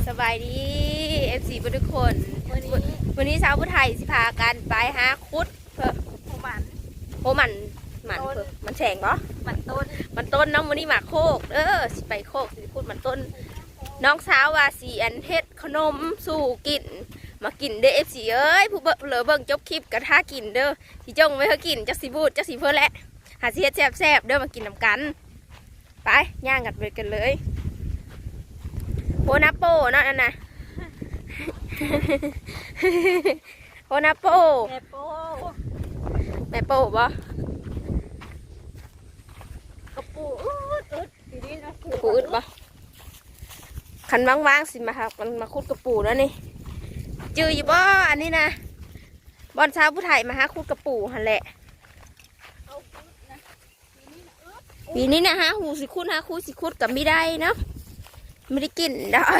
ສະບາຍດີ ເອັຟຊີ ເບິດທຸກຄົນ. ມື້ນີ້ ມື້ນີ້ຊາວຜູ້ໄທຊິພາກັນໄປຫາຂຸດເພິ່ນ ໂພມັນ ໂພມັນ ມັນເພິ່ນ ມັນແສງບໍ່? ມັນຕົ້ນ ມັນຕົ້ນເນາະ. ມື້ນີ້ມາໂຄກເດີ ຊິໄປໂຄກ ຊິໄປຂຸດມັນຕົ້ນ. ນ້ອງສາວວ່າຊິ ອັນ ເຮັດຂະໜົມສູ່ກິນ ມາກິນເດີ ເອັຟຊີ ເອີຍ. ຜູ້ເບິ່ງ ເລີເບິ່ງຈົບຄລິບກໍຖ້າກິນເດີ ຊິຈົ່ງໄວ້ໃຫ້ກິນ ຈັກຊິບູດ ຈັກຊິເພີ້ແຫຼະ. ຫາຊິເຮັດແຊບໆເດີ ມາກິນນຳກັນ. ໄປ ຍ່າງກັນໄປກັນເລີຍ. ໂພນາໂປເນາະ ນັ້ນນະ ໂພນາໂປ ແມ່ໂປ ແມ່ໂປບໍ່? ກະປູອຶດໆ ຢູ່ນີ້ນະ ກະປູອຶດບໍ່? ຄັນວ່າງໆ ຊິມາຫາ ມາຂຸດກະປູແລ້ວນີ້. ຈື່ຢູ່ບໍ່ ອັນນີ້ນະ ບ່ອນຊາວຜູ້ໄທມາຫາຂຸດກະປູຫັ້ນແຫຼະ. ປີນີ້ນະ ຫາຫູຊິຂຸດ ຫາຄູຊິຂຸດກໍມີໄດ້ເນາະ ບໍ່ໄດ້ກິນດອກ.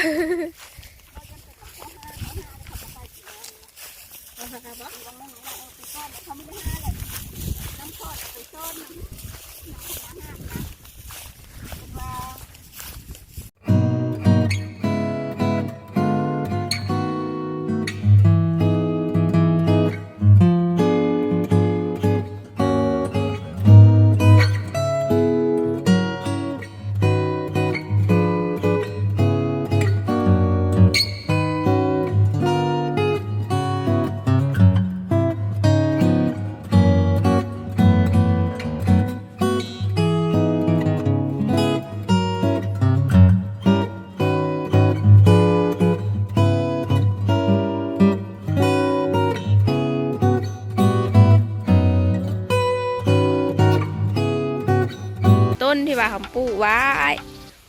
ຕົ້ນທີ່ວ່າເຮົາປູກໄວ້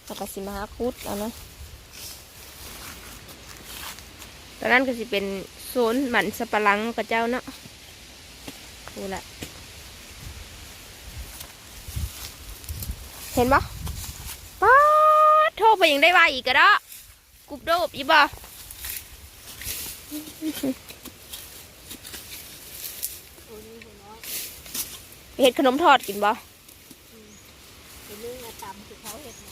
ເຮົາກໍຊິມາຫາຂຸດເອົາເນາະ. ຕອນນັ້ນກໍຊິເປັນໂຊນມັນສຳປະຫຼັງຂະເຈົ້າເນາະ. ໂອ້ລະ ເຫັນບໍ່? ປາດໂທ້ ເພິ່ນຍັງໄດ້ໄວອີກກະເດາະ ກຸບໂດບອີກບໍ່? ເຮັດຂະໜົມທອດກິນບໍ່? ອືມ ເປັນເລື່ອງຕຳທີ່ເຂົາເຮັດນະ.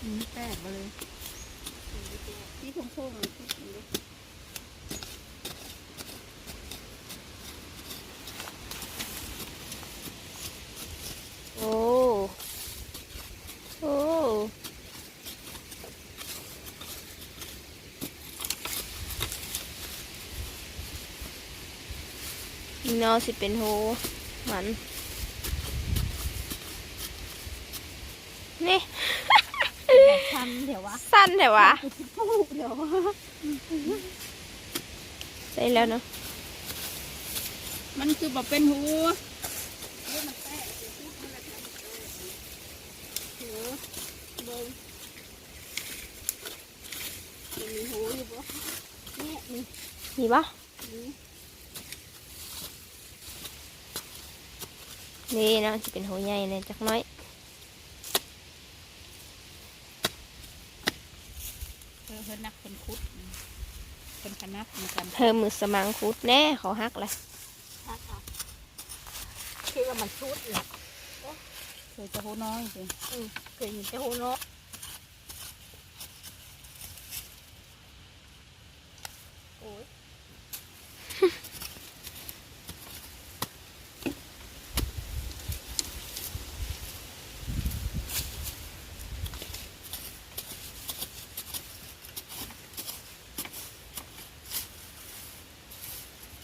ອືມ ແປກບໍ່ເລີຍ ອືມ ແປກ ທີ່ໂຄ້ງໆ ໂອ້ ໂອ້ ນີ້ເນາະ ຊິເປັນໂຮມັນນີ້. ສັ່ນແທ້ວະ ສັ່ນແທ້ວະ ປູກແລ້ວ ໃສ່ແລ້ວເນາະ. ມັນຄືບໍ່ເປັນຮູ? ເອີ ມັນແຕກ ເອີ ເບິ່ງ ມັນມີຮູຢູ່ບໍ່? ນີ້ ມີບໍ່? ນີ້ ນີ້ເນາະ ຊິເປັນໂຮໃຫຍ່ແດ່ຈັກໜ້ອຍ. ເອີ ເພິ່ນນັກເພິ່ນຂຸດ ເພິ່ນຂະໜັກເໝືອນກັນ ເພີ່ມມືສະມັງຂຸດແດ່ ເຂົາຫັກລະ ຫັກເອົາ ຄິດວ່າມັນສຸດລະ. ໂອ້ ເຄີຍແຕ່ໂຮນ້ອຍຕິ ອື ເຄີຍມີແຕ່ໂຮນ້ອຍ. ໂອ້ຍ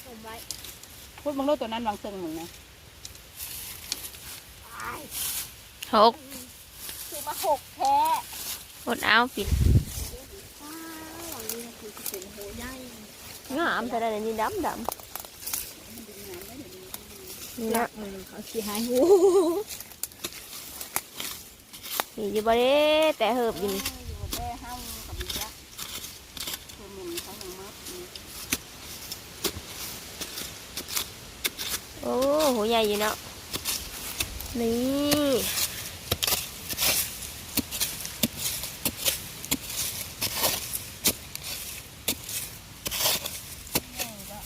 ຖົມໄວ້ ຂຸດເບິ່ງໂລດ ໂຕນັ້ນວາງເຊິ່ງມຶງນະ. ຫົກ ຄືມາຫົກແທ້ ອົດເອົາ ປິດ ວ້າວ ອັນນີ້ຄືຊິເປັນໂຮໃຫຍ່ ງາມແທ້ໃດ໋ ນີ້ດຳໆ ນີ້ນະ ເຂົາຊິໃຫ້ໂຮ ມີຢູ່ບໍ່ເດ້ ແຕ່ເຫີບຢູ່ນີ້ ເອີ ຢູ່ແຕ່ເຮົາກໍມີຈັກ ໂອ້ ໂຫໃຫຍ່ຢູ່ເນາະ ນີ້ ໃຫຍ່ເນາ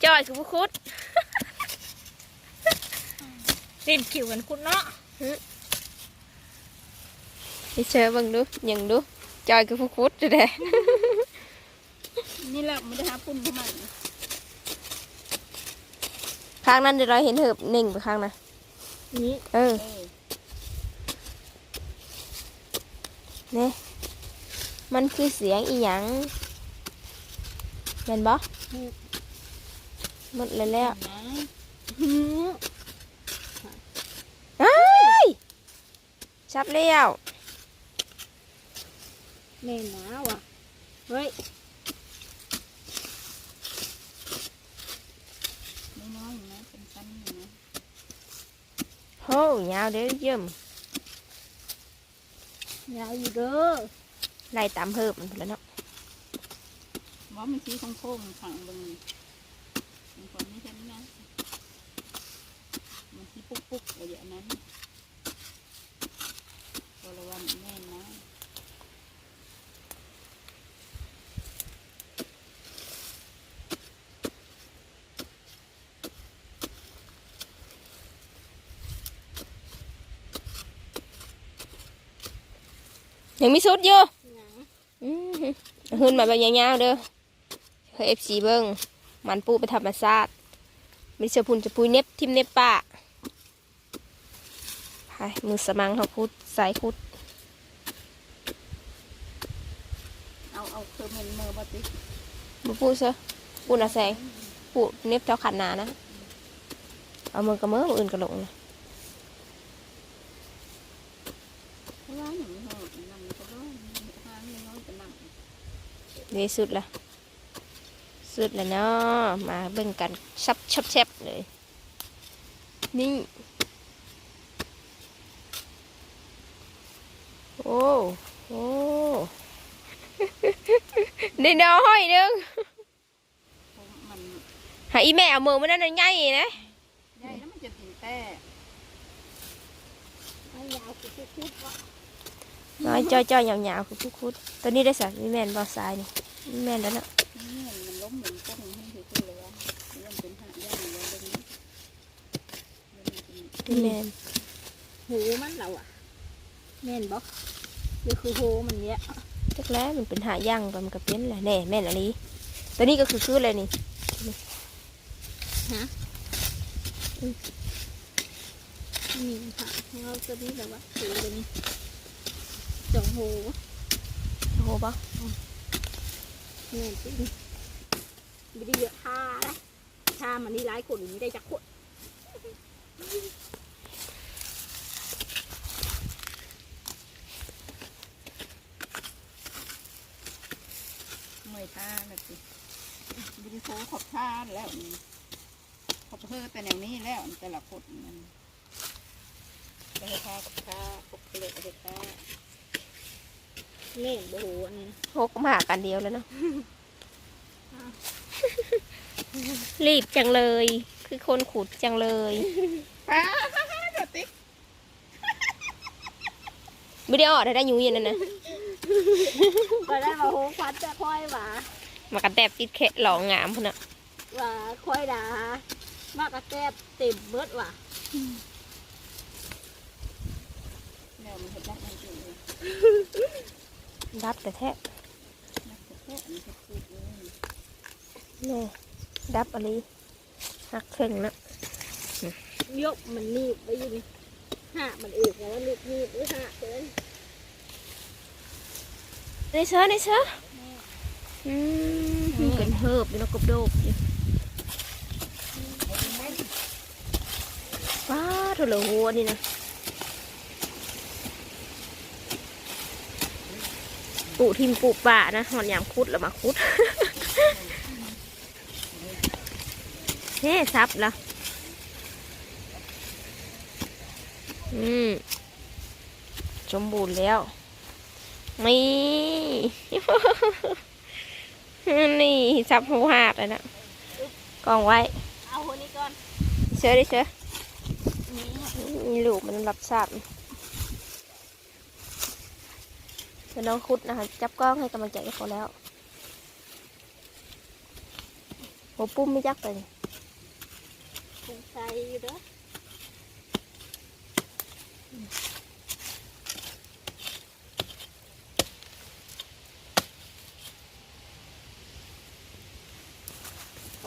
ະ. ຈ່ອຍຄືບໍ່ຂຸດ ເຕັມຄິວກັນຂຸດເນາະ. ຫຶ ໄປເຊີເບິ່ງດູ ຫຍັງດູ ຈ່ອຍຄືຜູ້ຂຸດແທ້. ນີ້ແຫຼະ ມັນໄດ້ຫາປຸ້ນຂອງມັນ. ຂ້າງນັ້ນເດ ເຮົາເຫັນເຫີບເໜັງໄປຂ້າງນະ. ນີ້ ເອີ ເອີ ນີ້ ມັນຄືສຽງອີ່ຫຍັງ ແມ່ນບໍ່? ໝົດແລ້ວ ເຫັນໄໝ? ອ້າຍ! ສັບແລ້ວ. ແມ່ນນະວ່າ ເຮີ້ຍ ນ້ອຍໆນະ ເປັນຊັ້ນນີ້ນະ. ໂຫ ຍາວເດີ້ເຢິມ ຍາວຢູ່ເດີ້ ໄລ່ຕາມເຫີບມັນພຸ້ນແຫຼະເນາະ. ວ່າມັນຊິໂຄ້ງໆ ຂ້າງເບິ່ງນີ້ ມັນກໍມີແຕ່ນີ້ນະ ມັນຊິປຸກໆ ໄປຢູ່ອັນນັ້ນ. ບໍ່ລະວັງ ແມ່ນນະ. ຍັງມີສຸດຢູ່ ຍັງ ອື ຫື ຫືນມາແບບຍາວໆເດີ້ ເອີ ເອັຟຊີເບິ່ງ ມັນປູໄປທຳມະຊາດ ມີເສືອພຸ່ນຈະປຸຍເນັບ ຖິ້ມເນັບປະ. ໄປ ມືສະມັງເຮົາຂຸດ ສາຍຂຸດ ເອົາ ເອົາເຄີເມັນເມືອບໍ່ຕິ ບໍ່ປູເຊີ ປູນະແສງ ປູເນັບແຖວຄັນນານະ ເອົາເມືອກະເມືອ ມື້ອື່ນກະລົງນະ. ເດ ສຸດລະ ສຸດລະເນາະ ມາເບິ່ງກັນ ຊັບໆໆເລີຍ. ນີ້ ໂອ້ ໂອ້ ໄດ້ໜໍ່ຫ້ອຍໜຶ່ງ ມັນ ຫາອີ່ແມ່ເອົາເມືອມື້ນັ້ນນະ ໃຫຍ່ເດ້ ໃຫຍ່ແລ້ວມັນຈະຕິນແຕ້ ມັນຍາວຄືຄຸດເນາະ ນ້ອຍຈ້ອຍໆ ຍາວໆ ຄືຄຸດ. ໂຕນີ້ໄດ້ສະ ມີແມ່ນບໍ່ ຊາຍນີ້ ມີແມ່ນແລ້ວເນາະ ນີ້ມັນລົ້ມ ມັນປົງ ມັນຄືຄືແລ້ວວ່າ ມັນເປັນຫາກຢ່າງວ່າເບິ່ງນີ້. ແມ່ນ ໂຫມັນລະວະ ແມ່ນບໍ່ ຄືໂຫມັນນີ້ແຫຼະ ຈັກແລ້ວ ມັນເປັນຫາຢ່າງ ມັນກະເປັນແຫຼະ ແນ່ ແມ່ນອີ່ຫຼີ ໂຕນີ້ກະຄືຄືແລ້ວນີ້ ຮະ ອື ນີ້ຫາໂຕນີ້ລະວະ ໂຫໂຕນີ້ ສອງໂຫ ໂຫບໍ່ ອື ແມ່ນຕິ ບໍ່ໄດ້ເຍາະທາ ຖ້າມັນມີຫຼາຍຄົນ ມີໄດ້ຈັກຄົນ ເມື່ອຍທ່າແລ້ວຕິ ບໍ່ໄດ້ໂທຂອບທ່າແລ້ວ ຂອບເຮີແຕ່ແນວນີ້ແລ້ວ ແຕ່ລະຄົນນັ້ນ ແຕ່ເຮັດທ່າກັບທ່າ ຂອບເຮີເຮັດທ່າ ແມ່ນບໍ່ຮູ້ອັນນີ້ນະ ໂທກັບມາກັນດຽວແລ້ວເນາະ. ລີບຈັງເລີຍ ຄືຄົນຂຸດຈັງເລີຍ ປ້າດ ບໍ່ໄດ້ອອກໄດ້ຢູ່ອັນນັ້ນນະ ບໍ່ໄດ້ມາໂຮງຄວັນແຕ່ຂ້ອຍຫວາ ໝາກກະແຕບຕິດແຄະຫຼອງງາມພຸ້ນນະ ວ່າຂ້ອຍດາ ໝາກກະແຕບເຕັມເບິດຫວາ ແນວມັນເຮັດຈັກມັນກິນເລີຍ ດັບແທ້ໆ. ແນ່ ດັບອະລີ ຫັກເຄິ່ງນະ ຍົກມັນໜີບໄວ້ຢູ່ນີ້ ຫາກມັນເອກແລ້ວໜີບ ໜີບໄວ້ຫາກເພິ່ນ ໄດ້ເຊີ ໄດ້ເຊີ ອືມ ເປັນເຮີບຢູ່ເນາະ ກົບໂດກຢູ່. ປ້າດ ໂທລະໂຫອັນນີ້ນະ ປູຖິ້ມປູປະນະ ຮອດຍາມຂຸດລະມາຂຸດ ເຮ ສັບລະ ອືມ ສົມບູນແລ້ວ ນີ້ ນີ້ ສັບໂຫຫາດອັນນະ ກອງໄວ້ ເອົາຫົວນີ້ກ່ອນ ເຊີ ໄດ້ເຊີ ນີ້ ນີ້ລູກມັນລັບຊາບ ເພິ່ນລອງຂຸດນະ ຈັບກ້ອງໃຫ້ກຳລັງໃຈເຂົາແລ້ວ ຫົວປຸ້ມມີຈັກໂຕນີ້ ໃສ່ຢູ່ເດີ ກ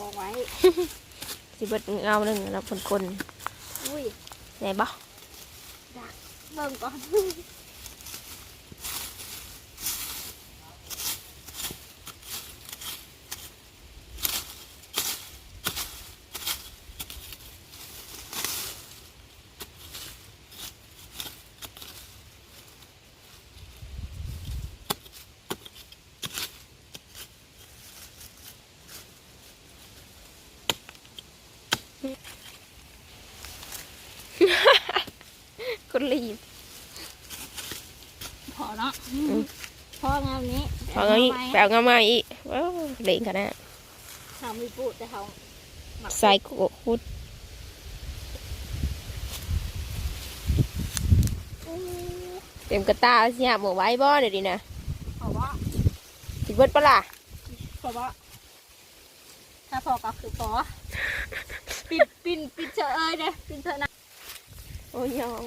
ອງໄວ້ ຊິເບິດເງົາໜຶ່ງແລ້ວຄົນໆ ອຸ້ຍ ໃຫຍ່ບໍ່? ດາກ ເບິ່ງກ່ອນ. ຄົນລີບ ພໍເນາະ ອືມ ພໍງາມນີ້ ພໍງາມນີ້ ໄປເອົາງາມໃໝ່ອີກ ວ້າວ ເລັ່ງຂະໜາດ ເຮົາມີປູດ ແຕ່ເຮົາມັກ ໃສ່ໂກະຂຸດ ເຕັມກະຕ່າ ຊິຫາບເອົາໄວ້ບໍ່ດຽວນີ້ນະ? ເອົາບໍ່? ຊິເບິດປະລະ? ພໍບໍ່? ຖ້າພໍກໍຄືພໍ ປິ່ນ ປິ່ນ ປິ່ນເຊີເອີຍເດ້ ປິ່ນເຊີນະ ໂອ້ຍ ຍອງ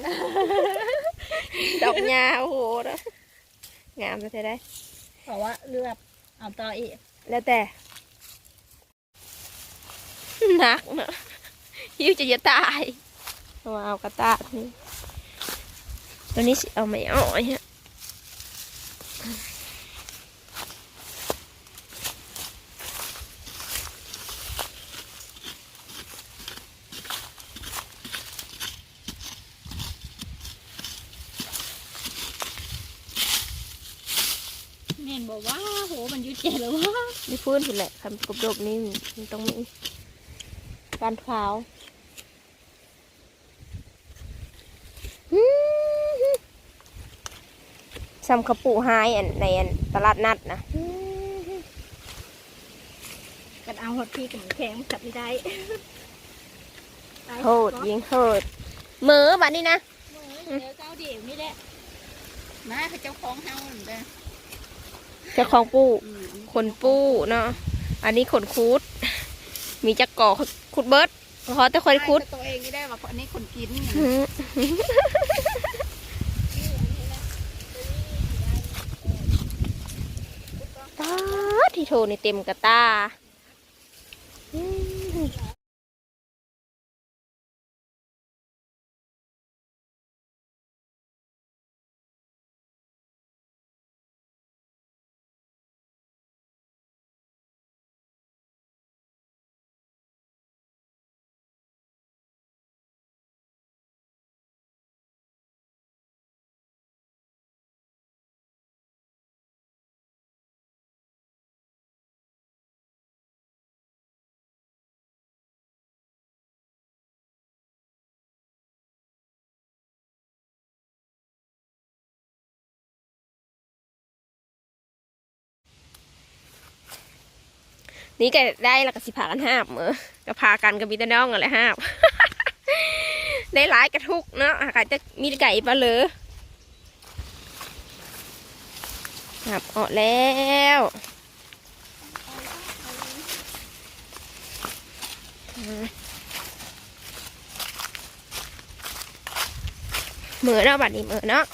ດອກຫຍ້າ ໂອ້ໂຫ ງາມແທ້ໃດ ເພາະວ່າເລືອກເອົາຕໍ່ອີກ ແລ້ວແຕ່ ໜັກເນາະ ຫິ້ວຈະຢາກຕາຍ ເອົາ ເອົາກະຕ່ານີ້ ໂຕນີ້ຊິເອົາໄມ້ອ້ອຍຮະ. ແມ່ນບໍ່ວ່າ ໂຫ ມັນຢູ່ແຈແລ້ວວ່າ ຢູ່ພື້ນພຸ້ນແຫຼະ ຄັນກົບດົກນີ້ມັນຕ້ອງມີການພາວ. ອືມ ສ່ຳເຂົາປູກຫາຍ ອັນ ໃນ ອັນ ຕະຫຼາດນັດນະ ອືມ ກັນເອົາຮອດພີ້ກັນແຂງມັນຈັບບໍ່ໄດ້ ໂຫດ ຍິງໂຫດ ເໝີບັດນີ້ນະ ເໝີ ເດີ ເຈົ້າດຽວນີ້ແຫຼະ ມາ ເຈົ້າຂອງເຮົາເດີ ເຈົ້າຂອງປູກ ອືມ ຄົນປູກເນາະ ອັນນີ້ຄົນຂຸດ ມີຈັກກໍຂຸດເບິດ. ພໍແຕ່ຂ້ອຍຂຸດ ໃຫ້ແຕ່ໂຕເອງນີ້ໄດ້ວ່າ ອັນນີ້ຄົນກິນ ອືມ ປາດ ທີ່ໂທນີ້ເຕັມກະຕ່າ ອືມ. ນີ້ກໍໄດ້ ແລ້ວກໍຊິພາກັນຫາບເມີ ກໍພາກັນ ກໍມີແຕ່ນ້ອງຫັ້ນແຫຼະຫາບ ໄດ້ຫຼາຍກະທຸກເນາະ ຫາກະຈັກມີໄກ່ປາເລີ ຫາບເອາະແລ້ວ. ເມີເນາະ ບັດນີ້ເມີເນາະ